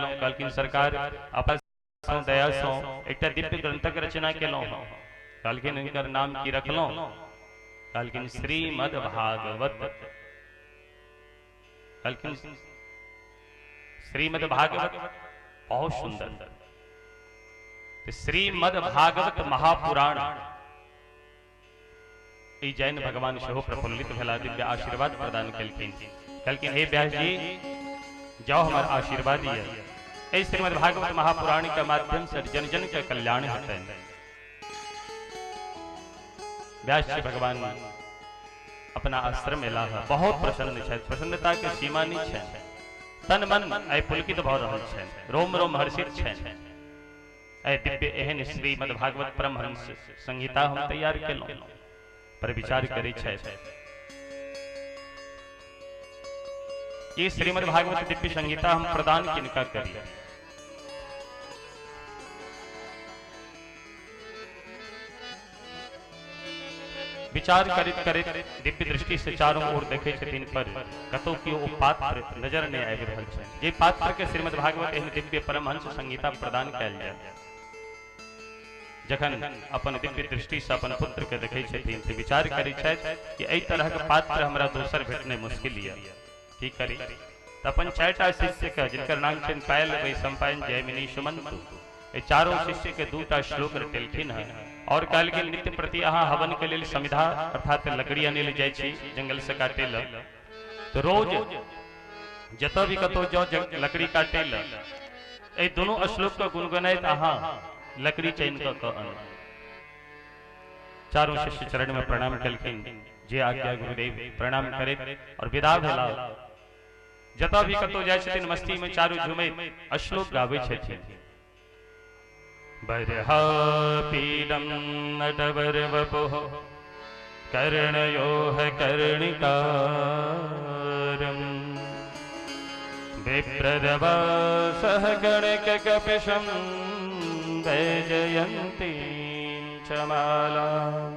कहलखिन सरकार अपन दया सँ एकटा दिव्य ग्रंथक रचना केलहुँ। कहलखिन हिनकर नाम की रखलहुँ? कहलखिन श्रीमद् भागवत। कहलखिन श्रीमद् भागवत बहुत सुंदर। तो श्रीमद् भागवत महापुराण ई जैन भगवान सेहो प्रफुल्लित भेला, दिव्य आशीर्वाद प्रदान केलखिन। कहलखिन हे व्यास जी, जाओ हमार आशीर्वाद दिए, एहि श्रीमद् भागवत महापुराण के माध्यम से जन जन के कल्याण हेतै। व्यास जी भगवान अपना आश्रम एला, बहुत प्रसन्न छथि, प्रसन्नता के सीमा नहीं छै, तन मन आइ पुलकित भऽ रहल छै, रोम रोम हर्षित छै। एहि दिव्य एहन श्रीमद् भागवत परमहंस संहिता हम तैयार केलहुँ पर विचार करै छथि। ई श्रीमद् भागवत दिव्य संहिता हम प्रदान किनका करी? विचार करैत करैत दिव्य दृष्टि से चारों ओर देखे छथिन, पर कतौ केओ ओ पात्र नजर नहीं आबि रहल छै जे पात्र के श्रीमद् भागवत एहन दिव्य परमहंस संहिता प्रदान कयल जाय। जखन अपन दिव्य दृष्टि से अपन पुत्र के देखे छथिन तऽ विचार करै छथि कि एहि तरह के पात्र हमरा दोसर भेटने मुश्किल यऽ, की करी? तऽ अपन चारिटा शिष्य के, जिनकर नाम छनि पायल, वैशंपायन, जैमिनी, सुमंतु, एहि चारों शिष्य के दूटा श्लोक रटेलखिन हँ और कहलखिन नित्य प्रति अहाँ हवन के लेल समिधा अर्थात लकड़ी आनै लए जाइ छी जंगल से काटे लए, तो रोज जतऽ भी कतौ जाउ लकड़ी काटे लए, एहि दोनों श्लोक के गुनगुनाइत अहाँ लकड़ी चैन कऽ कऽ आनू। चारों शिष्य चरण में प्रणाम केलखिन, जे आज्ञा गुरुदेव, प्रणाम करैत और विदा भेला। जतऽ भी कतौ जाइ छथिन मस्ती में चारू झुमैत श्लोक गाबै छथिन। बरहा पीडम नटवर वपुः कर्णयोः कर्णिकारम् बिभ्रदवासः गणककपिशं वैजयन्तीं च मालाम्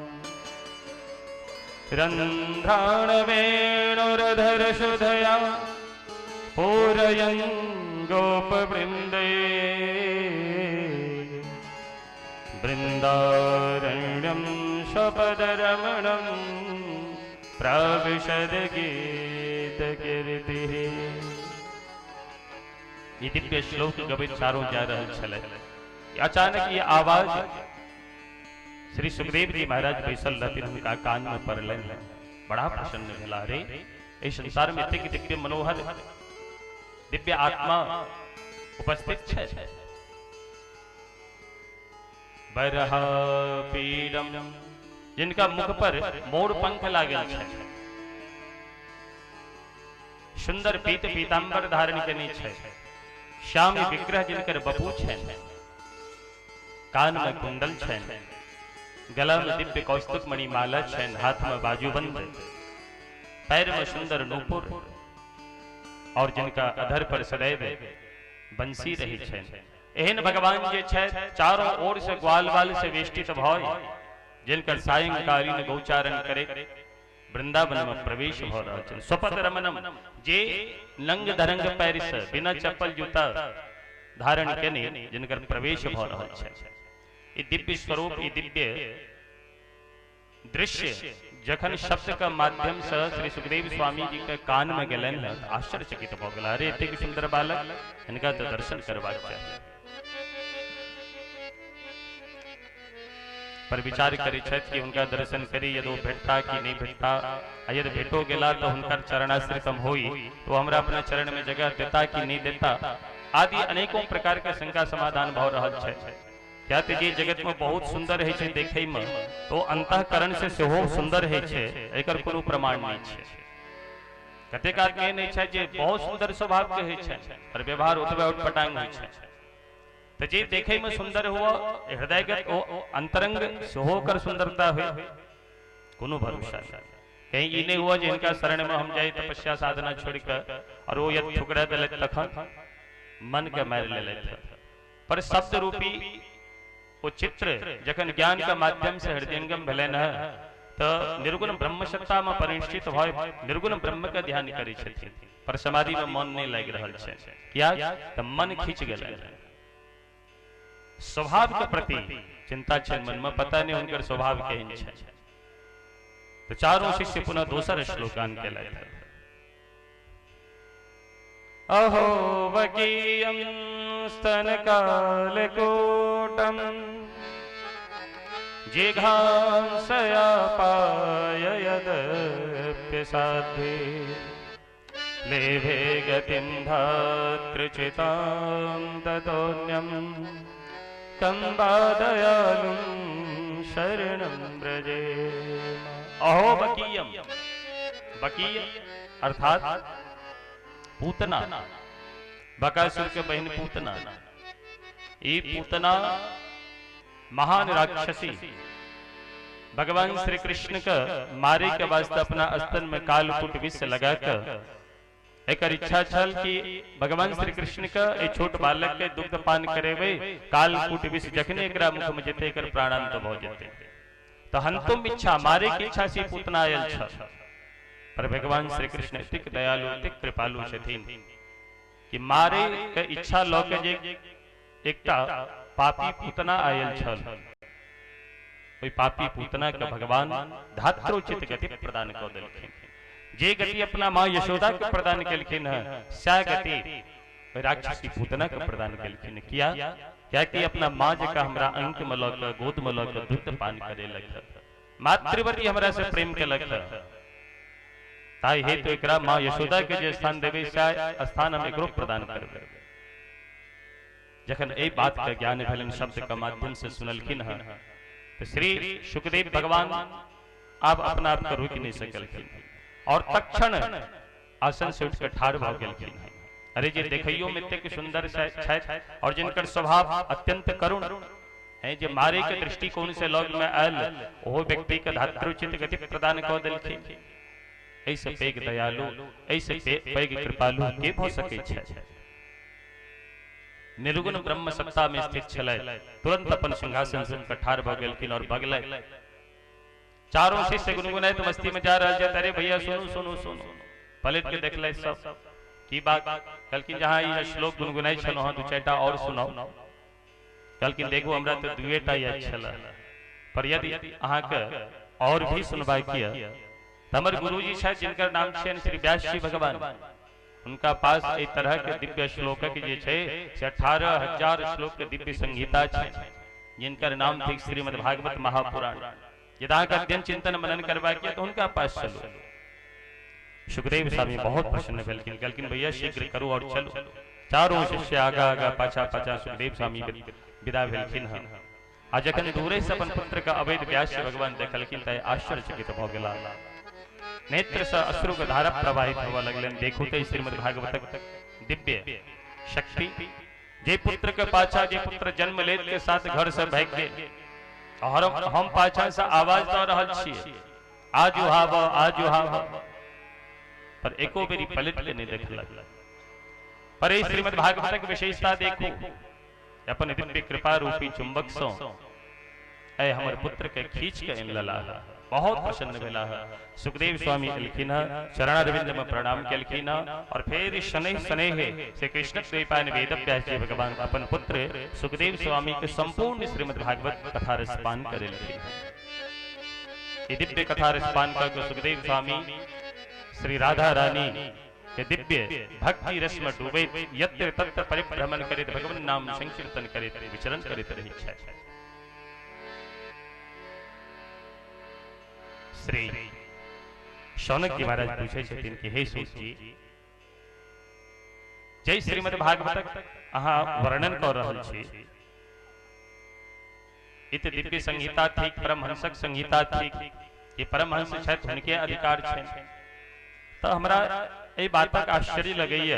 रन्ध्राणवेणुरधरशुधया पूरयन् गोपवृन्दे वृन्दारण्यं स्वपदरमणं प्राविशद गीतकीर्तिः। ई दिव्य श्लोक गबैत चारों जा रहल छलै। अचानक ये आवाज श्री सुखदेव जी महाराज बैसल रहथिन, हुनका कान में पड़लनि। बड़ा प्रसन्न भेला, अरे एहि संसार में एतेक दिव्य मनोहर दिव्य आत्मा उपस्थित छै। बरहा पीडम, जिनका मुख पर मोर पंख लागल छै, सुंदर पीत पीतांबर धारण केने छै, श्याम विग्रह जिनकर बपू छनि, कान में कुंडल छनि, गला में दिव्य कौस्तुभ मणि माला छनि, हाथ में बाजूबंद, पैर में सुंदर नूपुर, और जिनका अधर पर सदैव बंसी रही छनि, एहन भगवान जे छथि चारों ओर से ग्वाल बाल से वेष्टित भय, जिनकर सायंकालीन गौचारण करे वृंदावन में प्रवेश भऽ रहल छनि। स्वपद रमणम, जे नंग धरंग पैर से बिना चप्पल जूता धारण केने जिनकर प्रवेश भऽ रहल छनि। ई दिव्य स्वरूप, ई दिव्य दृश्य जखन शब्द के माध्यम से श्री सुखदेव स्वामी जी के कान में गेलनि तऽ आश्चर्यचकित भऽ गेला, अरे एतेक सुंदर बालक, हिनका तऽ दर्शन करबाक चाही। पर विचार करै छथि कि हुनका दर्शन करी, यदि ओ भेटता कि नहीं भेटता, आ यदि भेटो गेला तऽ हुनकर चरणाश्रित हम होई तो हमरा अपना चरण में जगह देता कि नहीं देता, आदि अनेकों प्रकार के शंका समाधान भऽ रहल छै। क्या तऽ जे जगत में बहुत सुंदर होइ छै देखै में, तो अंतःकरण से सेहो सुंदर होइ छै, एकर कोनो प्रमाण नहीं छै। कतेक आदमी एहन होइ छै जे बहुत सुंदर स्वभाव के होइ छै, पर व्यवहार ओतबे उटपटांग होइ छै। तऽ जे देखै में सुंदर हुआ, हृदयगत ओ अंतरंग सेहो ओकर सुंदरता होइ, कोनो भरोसा नहीं। कहीं ई नहीं हुआ जे हिनका शरण में हम जाई तपस्या साधना छोड़ के और वो यदि ठुकरा देलथि तखन मन के मारि लेलथि। पर शब्द रूपी ओ चित्र जखन ज्ञान के माध्यम से हृदयंगम भेलनि हँ तऽ निर्गुण ब्रह्म सत्ता में परिनिष्ठित भऽ निर्गुण ब्रह्म के ध्यान करै छथिन। पर समाधि में मन नहीं लागि रहल छै। किया? त मन खींच गेल। स्वभाव के प्रति चिंता छै मन में, पता नहीं हुनकर स्वभाव केहन छै। तो चारों शिष्य पुनः दोसर श्लोक गान केलथि। अहो वकीयं स्तनकालकूटं जिघांसया पाय यदप्यसाध्ये लेभे गतिं धातृचितां ततोऽन्यं तं दयालुं शरणं व्रजेम। अहो बकीयम, बकीय अर्थात पूतना, बकासुर के बहन पूतना। ये पूतना महान राक्षसी भगवान श्री कृष्ण के मारे के वास्ते अपना स्तन में कालकूट विष लगाकर एक इच्छा छल कि भगवान श्री कृष्ण के एक छोट बालक के दुग्ध पान करेबे, कालकूट विष जखने एकरा मुख में जेते एकर प्राणांत भ जेते। तो हंतुम इच्छा, मारे के इच्छा से पूतना आयल छल। पर भगवान श्री कृष्ण एतेक दयालु, एतेक कृपालु छथिन कि मारे के इच्छा ल के जे एकटा पापी पूतना आयल छल, ओहि पापी पूतना के भगवान धात्रोचित गति प्रदान क देलखिन। जे गति अपना माँ यशोदा के प्रदान केलखिन है, सैह गति राक्षसी पूतना के प्रदान केलखिन। किया? क्या कि अपना माँ जका हमरा अंक में ल के, गोद में ल के दुग्ध पान करेलक, मातृवती हमरा से प्रेम केलक, ताहि हेतु एकरा माँ यशोदा के जे स्थान देबै सैह स्थान हम एकरो प्रदान करबै। जखन एहि बात के ज्ञान भेलनि, शब्द के माध्यम से सुनलखिन हँ, तो श्री सुखदेव भगवान आब अपना आप के रोकि नहीं सकलखिन और तत्क्षण आसन से उठकर ठाढ़ भ गेलखिन। अरे जे देखियो में एतेक सुंदर छथि और जिनकर स्वभाव अत्यंत करुण है, जे मारे के दृष्टिकोण से लग में आयल ओहो व्यक्ति के धात्रोचित गति प्रदान क देलखिन। ऐसे पैघ दयालु, ऐसे पैघ कृपालु के भ सकै छै? निर्गुण ब्रह्म सत्ता में स्थित छलै, तुरंत अपन सिंहासन से ठाढ़ भ गेलखिन और बगलै। चारों शिष्य गुनगुनाइत मस्ती में जा रहल छथि। अरे भैया सुनू सुनू सुनू, पलट के देखलै सब की बात। कहलखिन जहाँ ई श्लोक गुनगुनाइ छलहुँ हँ, दू चारिटा और सुनाउ। कहलखिन देखू हमरा तऽ दुएटा याद छल, पर यदि अहाँके और भी सुनबाक यऽ तऽ हमर गुरुजी छथि जिनकर नाम छियनि श्री व्यास जी भगवान, उनका पास एहि तरह के दिव्य श्लोकक जे छै से 18,000 श्लोक के दिव्य संहिता छै, जिनकर नाम थिक श्रीमद् भागवत महापुराण। यदि अहाँके अध्ययन चिंतन मनन करबाक यऽ तऽ हुनका पास चलू। सुखदेव स्वामी बहुत प्रसन्न भेलखिन, कहलखिन भैया शीघ्र करू और चलू। चारों शिष्य आगा आगा पाछा पाछा सुखदेव स्वामी विदा भेलखिन हँ। आ जखन दूरे से अपन पुत्र के अवैध व्यास भगवान देखलखिन तऽ आश्चर्यचकित भऽ गेला। नेत्र से अश्रु के धारा प्रवाहित होवा लगलनि। देखू तऽ श्रीमद् भागवतक दिव्य शक्ति, जे पुत्र के पाछा जे पुत्र जन्म लेत के साथ घर से भागि गेल और हम पाछा से आवाज दऽ रहल छियै, आजु हाव आजु हाव, पर एको बेरी पलट के नहीं देखलक। पर एहि श्रीमद् भागवतक विशेषता देखू, अपन दिव्य कृपा रूपी चुंबक सँ ऐ हमर पुत्र के खींच के आनि लेला। बहुत प्रसन्न भेला। सुखदेव स्वामी एलखिन हँ, चरणारविंद में प्रणाम केलखिन हँ और फिर शनैः शनैः श्री कृष्ण द्वैपायन वेद व्यास जी भगवान अपन पुत्र सुखदेव स्वामी के संपूर्ण श्रीमद् भागवत कथा रसपान करेलखिन। दिव्य कथा रसपान करके सुखदेव स्वामी श्री राधा रानी के दिव्य भक्ति रस में डूबे यत्र तत्र परिभ्रमण करैत भगवान नाम संकीर्तन करैत विचरण करैत रहै छथि। श्री शौनक जी महाराज पूछे छथिन कि हे सूत जी, जय श्रीमद् भागवतक अहाँ वर्णन कर रहल छी, इत दिव्य संहिता थिक, परमहंसक संहिता थिक, ये परमहंस छथि, हुनके अधिकार छनि, तऽ हमरा एहि बातक आश्चर्य लगैया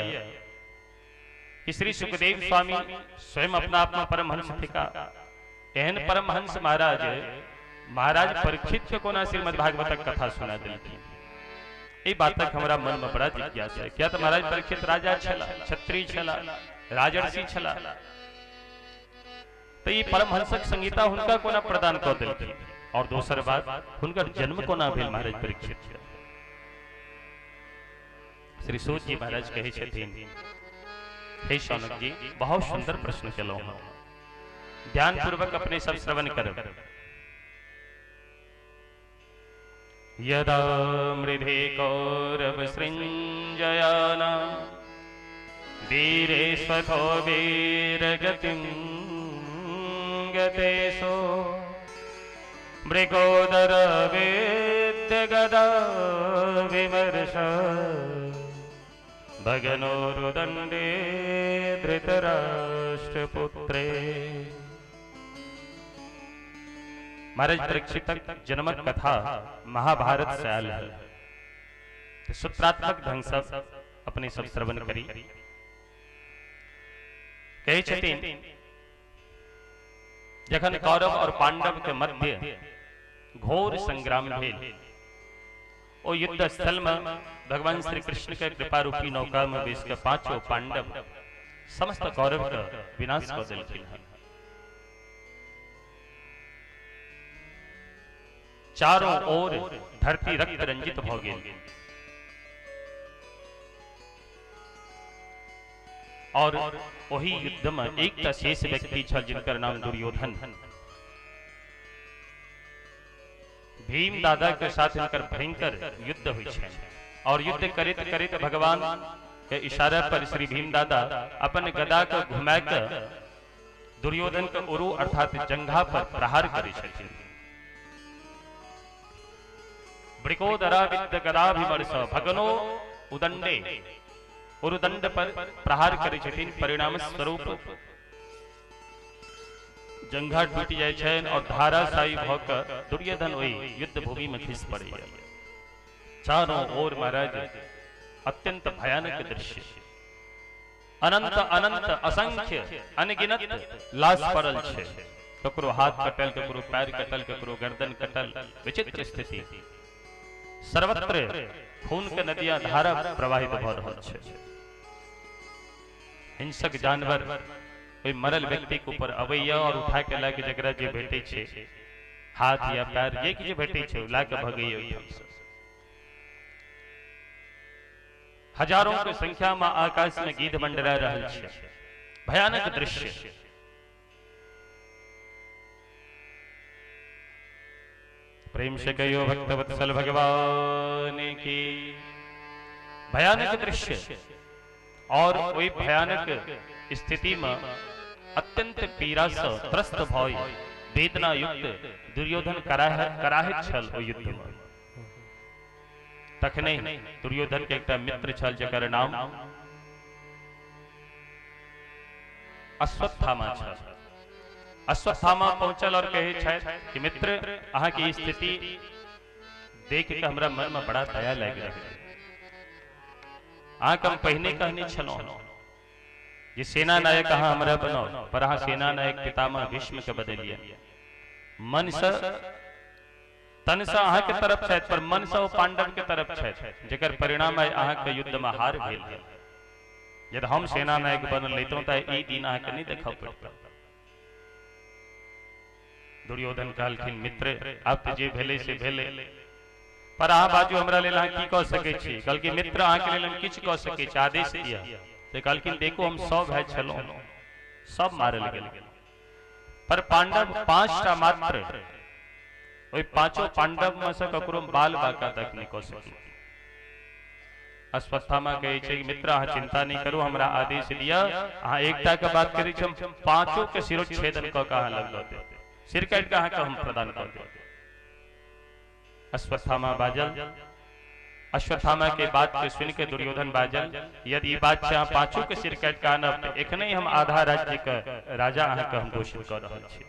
कि श्री सुखदेव स्वामी स्वयं अपना आप में परमहंस थिका। एहन परमहंस महाराज महाराज परीक्षित के कोना श्रीमद् भागवतक कथा सुना देलखिन। एहि बातक हमरा मन में बड़ा जिज्ञासा है। क्या तो महाराज परीक्षित राजा छला, क्षत्रिय छला, राजर्षि छला, तो ये परमहंसक संहिता हुनका कोना प्रदान कऽ देलखिन? और दोसर बात, हुनकर जन्म कोना भेल महाराज परीक्षित? श्री सूत जी महाराज कहै छथिन, हे शौनक जी, बहुत सुंदर प्रश्न केलहुँ हँ, ध्यान पूर्वक अपने सब श्रवण करब। यदा मृधे कौरव सृंजयानां वीरेश्वरो वीरगतिं गतेषु मृगोदर वेद्य गदा विमर्श भगनोरुदंडे धृतराष्ट्रपुत्रे। महाराज परीक्षितक जन्मक कथा महाभारत से आयल है, सूत्रात्मक ढंग से अपने सब श्रवण करी। कहै छथिन जखन कौरव और पांडव के मध्य घोर संग्राम भेल, ओ युद्ध स्थल में भगवान श्री कृष्ण के कृपा रूपी नौका में बैस के पांचों पांडव समस्त कौरव के विनाश कर देलखिन। चारों ओर धरती रक्त रंजित भ गेल और वही युद्ध में एक शेष व्यक्ति छल जिनकर नाम दुर्योधन। भीम दादा के साथ इनकर भयंकर युद्ध हुई है और युद्ध करित करित भगवान के इशारा पर श्री भीम दादा अपन गदा के घुमा के दुर्योधन के उरु अर्थात जंघा पर प्रहार करे छथिन। वृकोदरा विद्ध गदाभिमर्श भगनो उदंडे, उरुदंड पर प्रहार करे छथिन। परिणाम स्वरूप जंघा टूटि जाय छनि और धाराशायी भ के दुर्योधन ओहि युद्ध भूमि में खसि पड़ैया। चारों ओर महाराज अत्यंत भयानक दृश्य, अनंत अनंत असंख्य अनगिनत लाश पड़ल छै, ककरो हाथ कटल, ककरो पैर कटल, ककरो गर्दन कटल, विचित्र स्थिति। सर्वत्र खून के नदियां धारा प्रवाहित भ रहल छै। हिंसक जानवर कोई मरल व्यक्ति के ऊपर अबैया और उठा के लए के जकरा जे भेटै छै, हाथ या पैर जे किछु भेटै छै, लए के भगैया ओहिठाम से। हजारों के संख्या में आकाश में गीध मंडरा रहल छै, भयानक दृश्य। प्रेम से कहियो भक्तवत्सल भगवान की। भयानक दृश्य और वही भयानक स्थिति में अत्यंत पीड़ा से त्रस्त भय वेदना युक्त दुर्योधन कराहित छल ओहि युद्ध में। तखने दुर्योधन के एकटा मित्र छल जकर नाम अश्वत्थामा छल। अश्वत्थामा पहुंचल और कहै छथि कि मित्र, अहाँ के स्थिति देख के हमरा मन में बड़ा दया लागि रहल। अहाँ के हम पहिने कहने छलहुँ जे सेना नायक अहाँ हमरा बनाउ, पर अहाँ सेना नायक पितामह भीष्म के बदलियै। मन से तन से अहाँ के तरफ छथि, पर मन से ओ पांडव के तरफ छथि, जकर परिणाम आइ अहाँ के युद्ध में हार भेल। यदि हम सेना नायक बनल रहितहुँ तऽ ई दिन अहाँ के नहीं देखऽ पड़ितै। दुर्योधन कहलखिन, मित्र आब तऽ जे भेलै से भेलै, पर अहाँ बाजू हमरा लेल अहाँ की कऽ सकै छी? कहलखिन, मित्र अहाँ के लेल हम किछु कऽ सकै छी, आदेश दिअ। तऽ कहलखिन, देखू हम 100 भाय छलहुँ, सब मारल गेल, पर पांडव 5टा मात्र, ओहि पांचों पांडव में से ककरो बाल बाका तक नहीं कऽ सकलहुँ। अश्वत्थामा कहै छै, मित्र अहाँ चिंता नहीं करू, हमरा आदेश दिअ, अहाँ एकटा के बात करै छी, हम पांचों के शिरोच्छेदन कऽ के अहाँ लग दऽ देब, सिर काटि के अहाँके हम प्रदान कऽ देब। अश्वत्थामा बाजल। अश्वत्थामा के बात के सुन के दुर्योधन बाजल, यदि ई बात छै अहाँ पांचों के सिर काटि के आनब तऽ एखने हम आधा राज्य के राजा अहाँके हम घोषित कऽ रहल छी।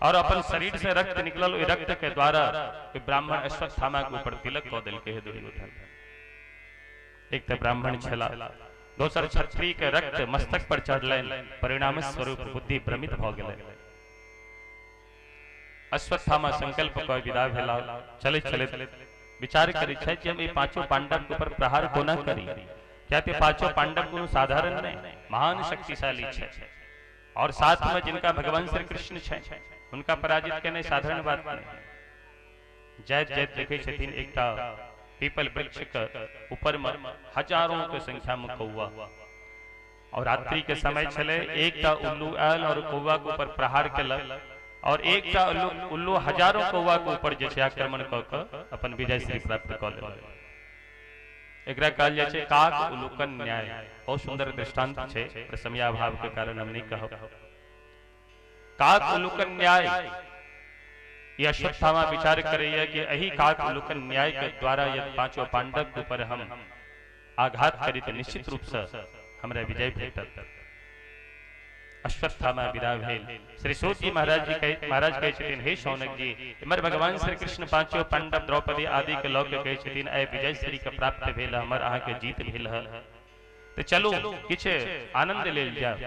और अपन शरीर से रक्त निकलल, ओहि रक्त के द्वारा ब्राह्मण अश्वत्थामा के ऊपर तिलक कऽ देलकै हे दुर्योधन। एक तऽ ब्राह्मण छला, दोसर क्षत्रिय के रक्त मस्तक पर चढ़लनि, परिणाम स्वरूप बुद्धि भ्रमित भऽ गेलै। अश्वत्थामा संकल्प कऽ विदा भेला। चले चले विचार करै छथि जे हम ई पांचों पांडव के ऊपर प्रहार कोना करी, क्या ते पांचों पांडव कोनो साधारण नहीं, महान शक्तिशाली छथि और साथ में जिनका भगवान श्री कृष्ण छथि, उनका पराजित केनाइ साधारण बात नहीं। जाइत जाइत देखै छथिन एकटा पीपल वृक्ष के ऊपर में हजारों के संख्या में कौआ। और रात्रि के समय छले, एकटा उल्लू आयल और कौआ के ऊपर प्रहार केलक और एकटा उल्लू हजारों कौआ के ऊपर जे छै आक्रमण कऽ कऽ अपन विजय श्री प्राप्त कऽ लेलक। एकरा कहल जाइ छै काक उल्लूकन न्याय। बहुत सुंदर दृष्टांत छै, पर समयाभाव के कारण हम नहीं कहब। काक उल्लूकन न्याय, ये अश्वत्थामा विचार करैया कि एही काक उल्लूकन न्याय के द्वारा यदि पांचों पांडव के ऊपर हम आघात करी तो निश्चित रूप से हमरा विजय भेटत। अश्वत्थामा विदा भेल। श्री सूत जी महाराज जी महाराज कहै छथिन, हे शौनक जी, इमर भगवान श्री कृष्ण पांचों पांडव द्रौपदी आदि के लऽ के कहै छथिन, आइ विजय श्री के प्राप्त भेल, हमर अहाँ के जीत भेल है, तो चलू किछु आनंद लेल जाओ।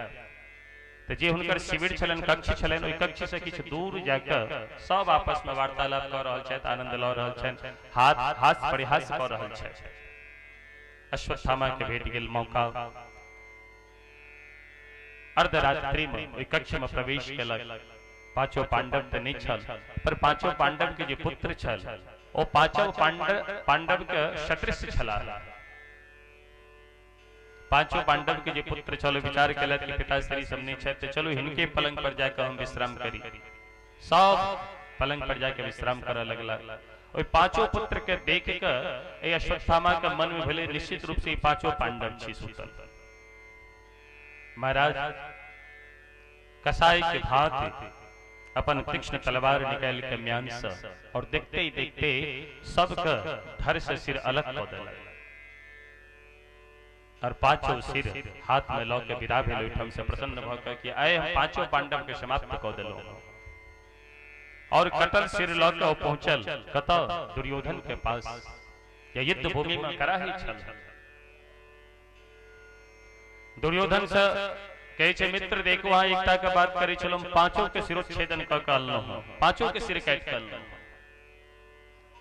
तो जे हुनकर शिविर छलनि, कक्ष छलनि, ओहि कक्ष से किछु दूर जाकर सब आपस में वार्तालाप कऽ रहल छथि, आनंद लऽ रहल छथि, हाथ हास परिहास कऽ रहल छथि। अश्वत्थामा के भेट गेल मौका। अर्धरात्रि में ओहि कक्ष में प्रवेश केलक। पांचों पांडव तऽ नहि छल, पर पांचों पांडव के जे पुत्र छल ओ पांचों पांडव के सदृश छलाह। पांचों पांडव के जे पुत्र छल विचार केलक कि पिताश्री सब नहीं छथि, तो चलू हिनके पलंग पर जाकर हम विश्राम करी। सब पलंग पर जाकर विश्राम करऽ लगला। ओहि पांचों पुत्र के देख के एहि अश्वत्थामा के मन में भेलै निश्चित रूप से ई पांचों पांडव छी सुतल। महाराज कसाई के भांति अपन तीक्ष्ण तलवार निकाल के म्यान से और देखते ही देखते सबके धर से सिर अलग कऽ देलक और पांचों सिर हाथ में लऽ के विदा भेल ओहिठाम से प्रसन्न भऽ के कि आइ हम पांचों पांडव के समाप्त कऽ देलहुँ। और कटल सिर लऽ के पहुंचल कतऽ? दुर्योधन के पास। या युद्ध भूमि में कराही छल। दुर्योधन से कहै छै, मित्र देखू अहाँ एकटा के बात करै छलहुँ, पांचों के सिरोच्छेदन कऽ के अनलहुँ, पांचों के सिर काटि कऽ अनलहुँ।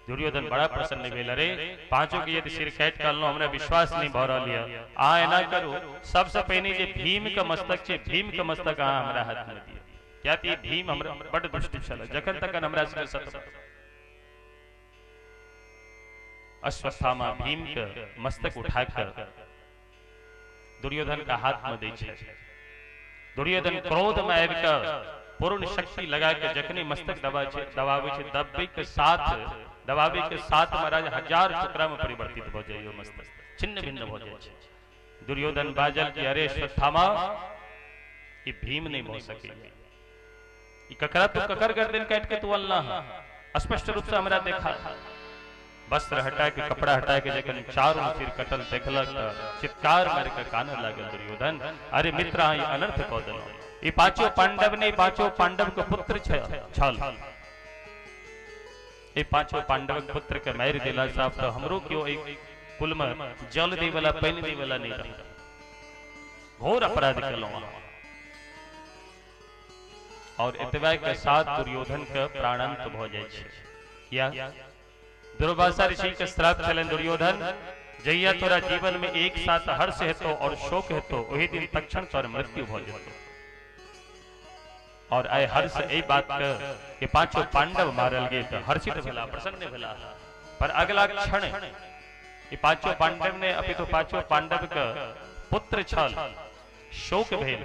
दुर्योधन बड़ा प्रसन्न भेल, अरे पांचों के यदि सिर काटि कऽ अनलहुँ, हमरा विश्वास नहीं भऽ रहल यऽ, अहाँ एना करू, सबसँ पहिने जे भीम के मस्तक छै, भीम के मस्तक अहाँ हमरा हाथ में दिअ, किया तऽ ई भीम हमरा बड्ड दुष्ट छल, जखन तखन हमरा सबके सत। अश्वत्थामा भीम के मस्तक उठा कऽ दुर्योधन के हाथ में दै छै। दुर्योधन क्रोध में आबि कऽ पूर्ण शक्ति लगा के जखने मस्तक दबाबै छै, दबबै के साथ महाराज हजार टुकड़ा में परिवर्तित भऽ जाइयो, मस्तक छिन्न भिन्न भऽ जाइ छै। दुर्योधन बाजल कि अरे अश्वत्थामा, ई भीम नहीं भऽ सकैया, ई ककरा तू ककर गर्दन काटि के तू अनला हँ, स्पष्ट रूप से हमरा देखा। वस्त्र हटा के कपड़ा हटा के जखन चारू सिर कटल देखलक तऽ चित्कार मारि के कानऽ लागल दुर्योधन, अरे मित्र अहाँ ई अनर्थ कऽ देलहुँ, ई पांचों पांडव नहि, पांचों पांडव के पुत्र छल, ई पांचों पांडव के पुत्र के मारि देला साहब तऽ हमरो केओ एहि कुल में जल दै वाला पानि दै वाला नहि रहल, घोर अपराध केलहुँ अहाँ। और एतबा के साथ दुर्योधन के प्राणांत भऽ जाइ छै। किया? दुर्वासा ऋषि के श्राप छलनि दुर्योधन, जहिया तोरा जीवन में एक साथ हर्ष हेतो और शोक हेतो, ओहि दिन तक्षण तोर मृत्यु भऽ जेतो। और आइ हर्ष एहि बात के कि पांचों पांडव मारल गेल तऽ हर्षित भेला, प्रसन्न भेला, पर अगला क्षण ई पांचों पांडव ने अपितु पांचों पांडव के पुत्र छल, शोक भेल,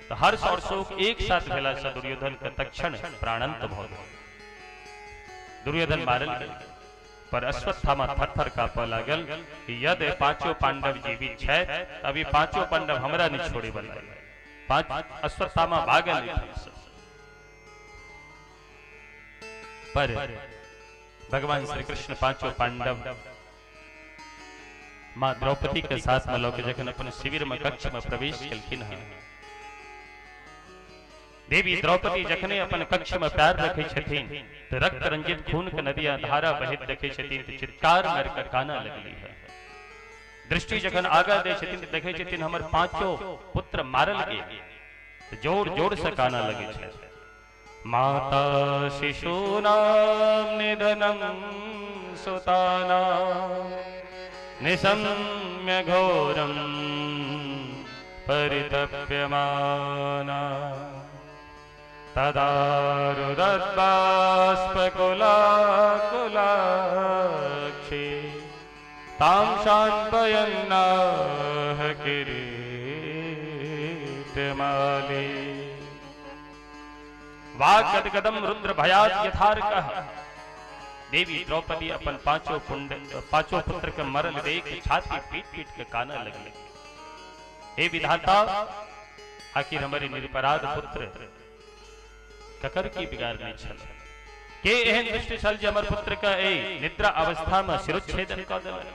तऽ हर्ष और शोक एक साथ भेला से दुर्योधन के तक्षण प्राणांत भऽ गेल। दुर्योधन मारल गेल, पर अश्वत्थामा थर थर कांपऽ लागल कि यदि पांचों पांडव जीवित छथि अभी पांचों पांडव हमरा नहीं छोड़े वाला। पांच अश्वत्थामा भागल, पर भगवान श्री कृष्ण पांचों पांडव मां द्रौपदी के साथ में लऽ के जखन अपन शिविर में कक्ष में प्रवेश केलखिन हन, देवी द्रौपदी जखने अपन कक्ष में पैर रखे छथिन तो रक्त रंजित खून के नदिया धारा बहित देखे छथिन तो चित्कार मारि के कानऽ लगली है। दृष्टि जखन आगा दै छथिन तो देखे छथिन हमर पांचों पुत्र मारल गेल, तो जोर जोर से कानऽ लगे छै। माता शिशूनां निधनं सुतानां निशम्य घोरं परितप्यमाना तदारुदद्बाष्पकुलाकुलाक्षी वाग गदगदम रुद्र भयात यथार्कः। देवी द्रौपदी अपन पांचों पुत्र के मरल देख छाती पीट पीट के काना लगले। हे विधाता, आखिर हमारे निरपराध पुत्र ककर की बिगाड़ नहीं छल, के एहन दुष्ट छल जे हमर पुत्र के ए निद्रा अवस्था में शिरोच्छेदन क देलक,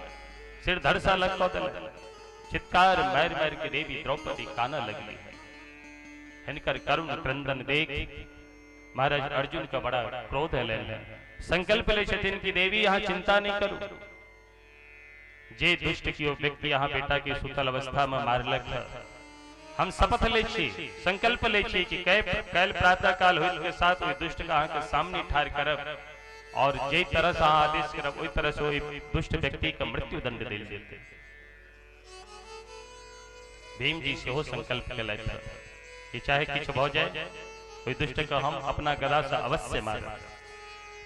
सिर धड़ सा अलग क देलक। चित्कार मारि मारि के देवी द्रौपदी काना लगली। हिनकर करुण क्रंदन देख महाराज अर्जुन का बड़ा क्रोध एलनि। संकल्प ले छथिन कि देवी यहाँ चिंता नहीं करू, जे दुष्ट कियो व्यक्ति यहाँ बेटा के सुतल अवस्था में मारलक, हम शपथ ले छी, संकल्प ले छी कि कैल प्रातः काल होइत के साथ ओहि दुष्ट के अहाँ के सामने ठाढ़ करब और जे तरह से अहाँ आदेश करब ओहि तरह से ओहि दुष्ट व्यक्ति के मृत्यु दंड देल जेतै। भीम जी सेहो संकल्प केलथि कि चाहे किछु भऽ जाए ओहि दुष्ट के हम अपना गदा से अवश्य मारब।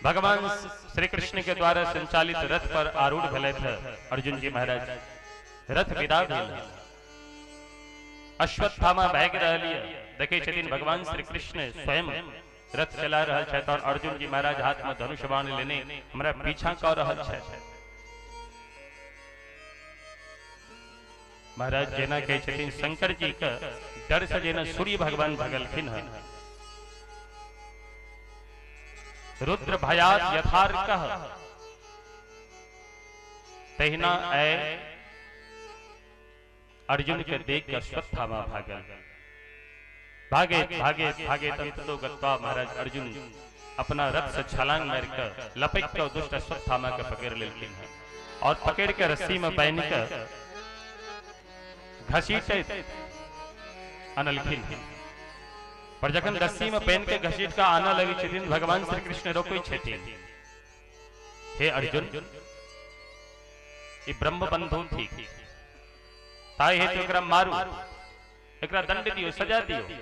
भगवान श्री कृष्ण के द्वारा संचालित रथ पर आरूढ़ भेलथि अर्जुन जी महाराज। रथ विदा भेल। अश्वत्थामा भागि रहल यऽ, देखै छथिन भगवान श्री कृष्ण स्वयं रथ चला रहल छथि और अर्जुन जी महाराज हाथ में धनुष बाण लेने हमरा पीछा कऽ रहल छथि। महाराज जेना कहै छथिन शंकर जी के डर से जेना सूर्य भगवान भगलखिन हन। रुद्र भयात यथार्कः तहिना ऐ अर्जुन के देख के अश्वत्थामा भागल। भागे भागे भागे तंतो गत्वा महाराज अर्जुन अपना रथ से छलांग मार के लपक के दुष्ट अश्वत्थामा के पकड़ लेलखिन हन और पकड़ के रस्सी में बांध के घसीटैत अनलखिन। पर जखन रस्सी में पहन के घसीट के आना लगे छथिन भगवान श्री कृष्ण रोकै छथिन, हे अर्जुन, ई ब्रह्म बंधु थीक, ताहि हेतु एकरा मारू, एकरा दंड दियो, सजा दियो।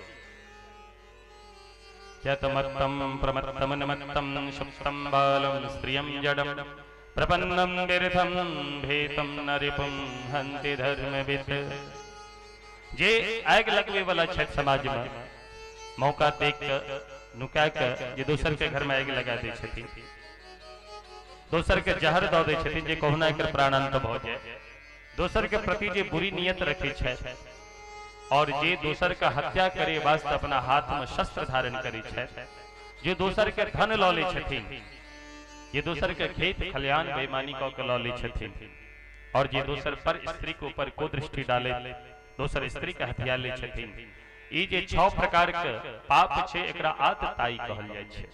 यतमत्तम प्रमत्तम नमत्तम सुप्तम बालम स्त्रियं जडम प्रपन्नम विरथम भीतम नरिपुम हन्ति धर्मविद। जे आगि लगबे वाला छथि समाज में, मौका देख के नुका के जे दोसर के घर में आगि लगा दै छथिन, दोसर के जहर दऽ दै छथिन जे कहुना एकर प्राणांत भऽ जाय, दोसर के प्रति जे बुरी नियत रखै छथि और जे दोसर के हत्या करे वास्ते अपना हाथ में शस्त्र धारण करै छथि, जे दोसर के धन लऽ लै छथिन, जे दोसर के खेत खलिहान बेईमानी कऽ के लऽ लै छथिन और जे दोसर पर स्त्री के ऊपर कुदृष्टि डाले दोसर स्त्री के हथिया लै छथिन, ई जे 6 प्रकार के पाप छै एकरा आतताई कहल जाइ छै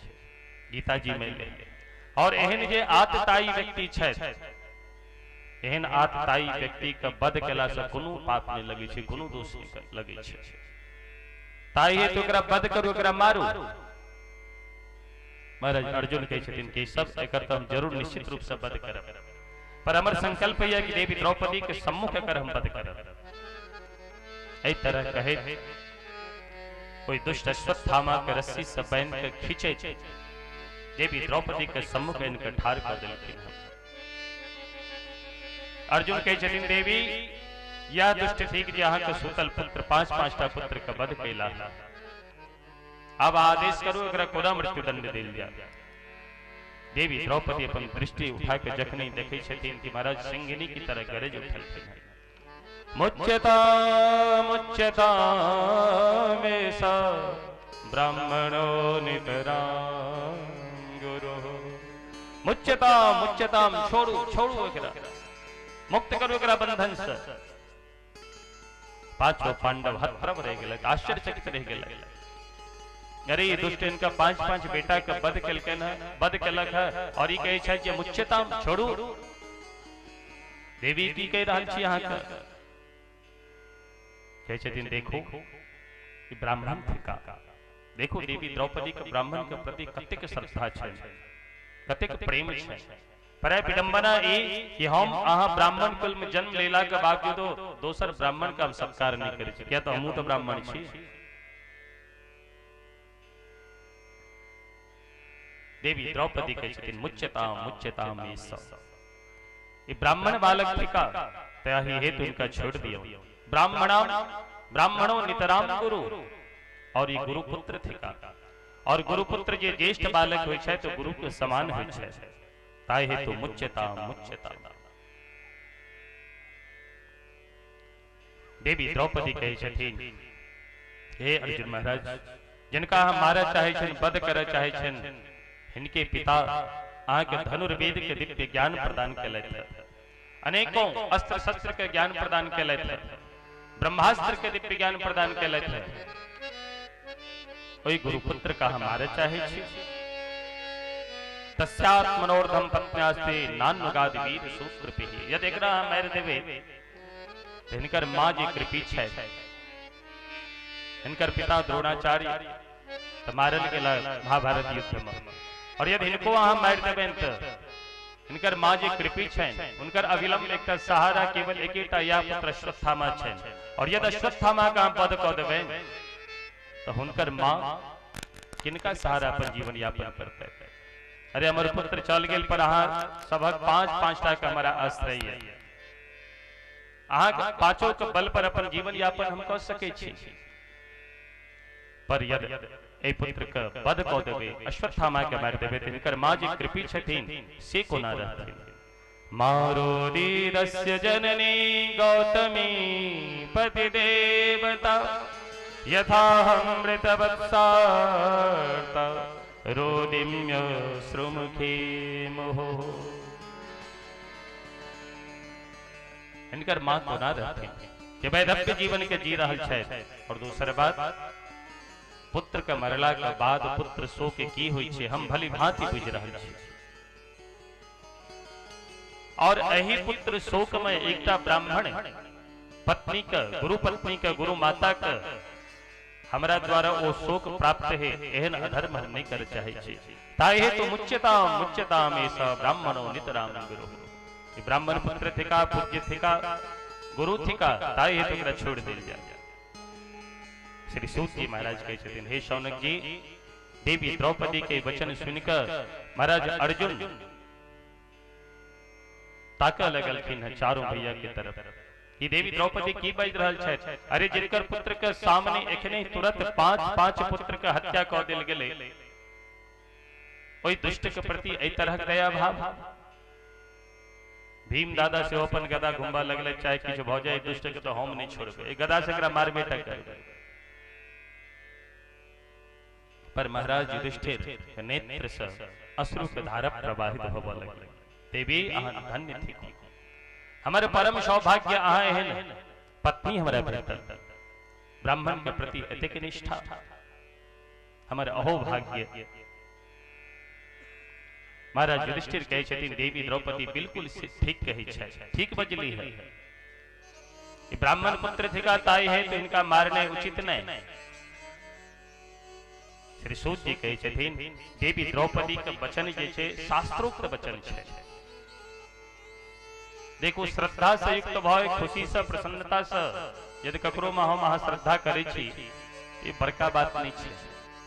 गीता जी में। और एहन जे आतताई व्यक्ति छथि, एहन आतताई व्यक्ति के वध केला से कोनो पाप नहीं लगे छै, कोनो दोष नहीं लगे छै। ताहि हेतु एकरा वध करू, एकरा मारू। महाराज अर्जुन कहै छथिन कि सब एकर तऽ हम जरूर निश्चित रूप से वध करब, पर हमर संकल्प यह कि देवी द्रौपदी के सम्मुख एकर हम वध करब। एहि तरह कहैत कोई दुष्ट अश्वत्थामा के रस्सी से बांधि के खींचैत देवी द्रौपदी के सम्मुख इनके ठाढ़ कर देलखिन। अर्जुन कहै छथिन देवी, यह दुष्ट ठीक जे अहाँ के सुतल पुत्र 5-5 टा पुत्र के वध कैला, अब आदेश करू एकरा कोना मृत्युदंड देल जाय। देवी द्रौपदी अपन दृष्टि उठा के जखनी देखै छथिन कि महाराज सिंहिनी की तरह गरज उठलखिन, मुच्यता मुच्यता मेषा ब्राह्मणो नितरां गुरुः। मुच्यता मुच्यताम, छोड़ू छोड़ू एकरा, मुक्त करू एकरा बंधन से। पांचों पांडव हतप्रभ रह गेलै, आश्चर्यचकित रह गेलै। अरे दुष्ट इनका 5-5 बेटा के वध केलकनि है, वध केलक है और ई कहै छै जे मुच्यताम, छोड़ू। देवी की कहि रहल छी अहाँ के? कहै छथिन देखो ई ब्राह्मण थिका, देखो देवी द्रौपदी के ब्राह्मण के प्रति कतेक श्रद्धा छै, कतेक प्रेम छै। पर विडंबना ई कि हम अहाँ ब्राह्मण कुल में जन्म लेला के बावजूदो दोसर ब्राह्मण का हम सत्कार नहीं करै छी, किया तऽ हमहूँ तऽ ब्राह्मण छी। देवी द्रौपदी कहै छथिन मुच्यताम मुच्यताम ई ब्राह्मण बालक थिका, ताहि हेतु इनका छोड़ दियो। ब्राह्मणो नितराम गुरु, और ये गुरु पुत्र थिका। और गुरुपुत्र जे ज्येष्ठ बालक होइ छै तो गुरु के समान होइ छै, ताहि हेतु मुच्यता मुच्यता। देवी द्रौपदी कहै छथिन, हे अर्जुन महाराज, जिनका हम मारऽ चाहै छनि, वध करऽ चाहै छनि, हिनके पिता अहाँके धनुर्वेद के दिव्य ज्ञान प्रदान केलथि, अनेकों अस्त्र शस्त्र के ज्ञान प्रदान केलथि, ब्रह्मास्त्र के दिव्य ज्ञान प्रदान केलथि, ओहि गुरुपुत्र का हम मारऽ चाहै छी। तस्यात्मनोर्धम पत्न्यास्ते नान्वगाद वीर सुकृपि। यदि एकरा हम मारि देबै तऽ हिनकर माँ जे कृपी छै, हिनकर पिता द्रोणाचार्य तऽ मारल गेला महाभारत युद्ध में, और यदि हिनको अहाँ मारि देबनि तऽ हिनकर माँ जे कृपी छनि, हुनकर अविलंब एकटा सहारा केवल एकेटा इएह पुत्र अश्वत्थामा छनि, और यदि अश्वत्थामा के अहाँ वध कऽ देबनि तऽ हुनकर माँ किनका सहारा पर जीवन यापन करतै? अरे हमर पुत्र चल गेल, पर अहाँ सभक पांच पांच टा के हमारा आश्रय है, अहाँ पांचों के बल पर अपन जीवन यापन हम कऽ सकै छी, पर यदि एहि पुत्र के वध कऽ देबै, अश्वत्थामा के मारि देबै, तऽ हिनकर माँ जे कृपी छथिन से कोना रहथिन? मारोदीरस्य जननी गौतमी पतिदेवता यथाहमृतवत्सार्ता रोदिम्य श्रुमुखी मुहो। हिनकर माँ कोना रहथिन जे वैधव्य जीवन के जी रहल छथि। और दोसर बात, पुत्र के मरला के बाद पुत्र शोक के की होइ छै हम भली भांति बुझि रहल छी, और एहि पुत्र शोक में एकटा ब्राह्मण पत्नी के, गुरु पत्नी के, गुरु माता के हमरा द्वारा ओ शोक प्राप्त है, एहन अधर्म हम नहीं कर चाहे छी। ताहि हेतु मुच्यताम मुच्यताम एष ब्राह्मणो नितराम गुरु। ब्राह्मण पुत्र थिका, पूज्य थिका, गुरु थिका, ताहि हेतु एकरा छोड़ देल जाय। श्री सूत जी महाराज कहै छथिन, हे शौनक जी, देवी द्रौपदी के वचन सुनिकर महाराज अर्जुन ताकऽ लगलखिन है चारों भैया के तरफ। ई देवी द्रौपदी की बाजि रहल छथि? अरे जिनकर पुत्र के सामने एखने तुरंत पांच पांच पुत्र के हत्या कऽ देल गेलै, ओहि दुष्ट के प्रति एहि तरहक दया भाव। भीम दादा से अपन गदा घुमबा लगले, चाहे किछु भऽ जाय दुष्ट के तो हम नहीं छोड़बै, एहि गदा से एकरा मारबे टा करबै। पर महाराज युधिष्ठिर के नेत्र से अश्रु के धारा प्रवाहित होबऽ लगलै। देवी अहाँ धन्य थिक, हमारे परम सौभाग्य अहाँ एहन पत्नी हमरा भेटल, ब्राह्मण के प्रति एतेक निष्ठा, हमर अहो भाग्य। महाराज युधिष्ठिर कहै छथिन, देवी द्रौपदी बिल्कुल ठीक कहै छथि, ठीक बजली है, ब्राह्मण पुत्र थिका ताई है तो इनका मारने उचित नहीं। श्री सूत जी कहै छथिन, देवी द्रौपदी के वचन जे छै शास्त्रोक्त वचन छै। देखो, श्रद्धा से युक्त भय, खुशी से, प्रसन्नता से यदि ककरो में हम अहाँ श्रद्धा करै छी, ई बड़का बात नहीं छै,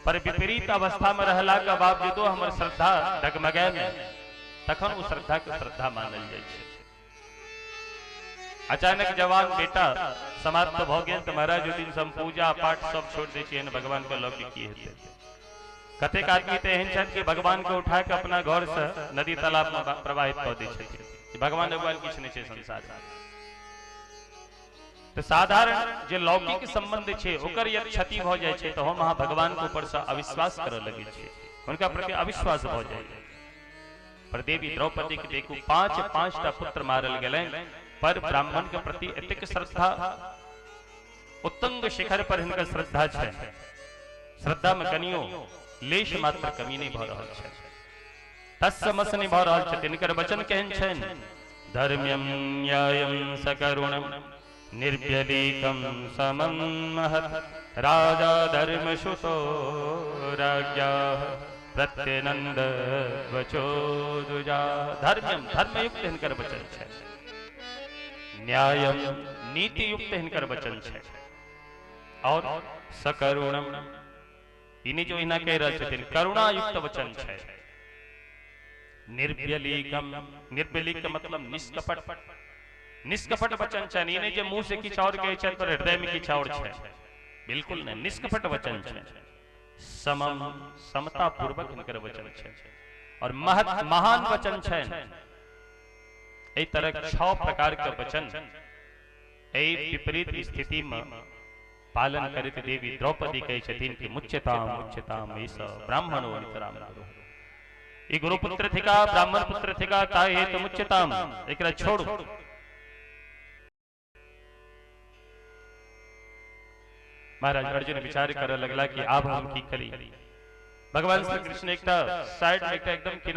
पर विपरीत अवस्था में रहला के बावजूदो हमर श्रद्धा डगमगाय में, तखन ओ श्रद्धा के श्रद्धा मानल जाइ छै। अचानक जवान बेटा समाप्त भऽ गेल तऽ महाराज ओहि दिन से हम पूजा पाठ सब छोड़ि दै छियै, भगवान के लऽ के की हेतै? कतेक आदमी तऽ एहन छथि कि भगवान के उठा के अपना घर से नदी तालाब में प्रवाहित कऽ दै छथिन, भगवान भगवान किछु नहीं छै संसार में। तो साधारण जे लौकिक संबंध छै ओकर यदि क्षति भऽ जाइ छै तऽ हम अहाँ भगवान के ऊपर से अविश्वास करऽ लगै छियै, हुनका प्रति अविश्वास भऽ जाइ। पर देवी द्रौपदी के देखू, पांच पांच टा पुत्र मारल गेलनि, पर ब्राह्मण के प्रति एतेक श्रद्धा, उत्तुंग शिखर पर हिनकर श्रद्धा छै, श्रद्धा में कनियो लेश मात्र कमी नहीं भऽ रहल छै, तत्समस नहीं भऽ रहल छै। हिनकर वचन केहन छनि? धर्म्यं न्यायं सकरुणं निर्व्यलीकं समं महत् राजा धर्मसुतो राज्ञाः प्रत्यनन्द वचो दुजा। धर्म्यं धर्मयुक्त हिनकर वचन छै, न्यायं नीतियुक्त हिनकर वचन छै, और सकरुणं इन्हीं जो इना कहि रहल छथिन करुणायुक्त वचन छै। निर्व्यलीकम, निर्व्यलीक के मतलब निष्कपट, निष्कपट वचन छै। ई नहि जे मुंह से किछु और कहै छै पर हृदय में किछु और छै, बिल्कुल नहीं, निष्कपट वचन छै। समम समता पूर्वक हिनकर वचन छै और महत महान वचन छै। एहि तरह 6 प्रकार के वचन एहि विपरीत स्थिति में पालन करैत देवी द्रौपदी कहै छथिन कि मुच्यताम मुच्यताम ऐस ब्राह्मणो नितराम गुरु। ई गुरुपुत्र थिका, ब्राह्मण पुत्र थिका, ताहि हेतु मुच्यताम, एकरा छोड़ू। महाराज अर्जुन विचार करऽ लगला कि आब हम की करी। भगवान श्री कृष्ण एकटा साइड में एकटा एकदम किनारे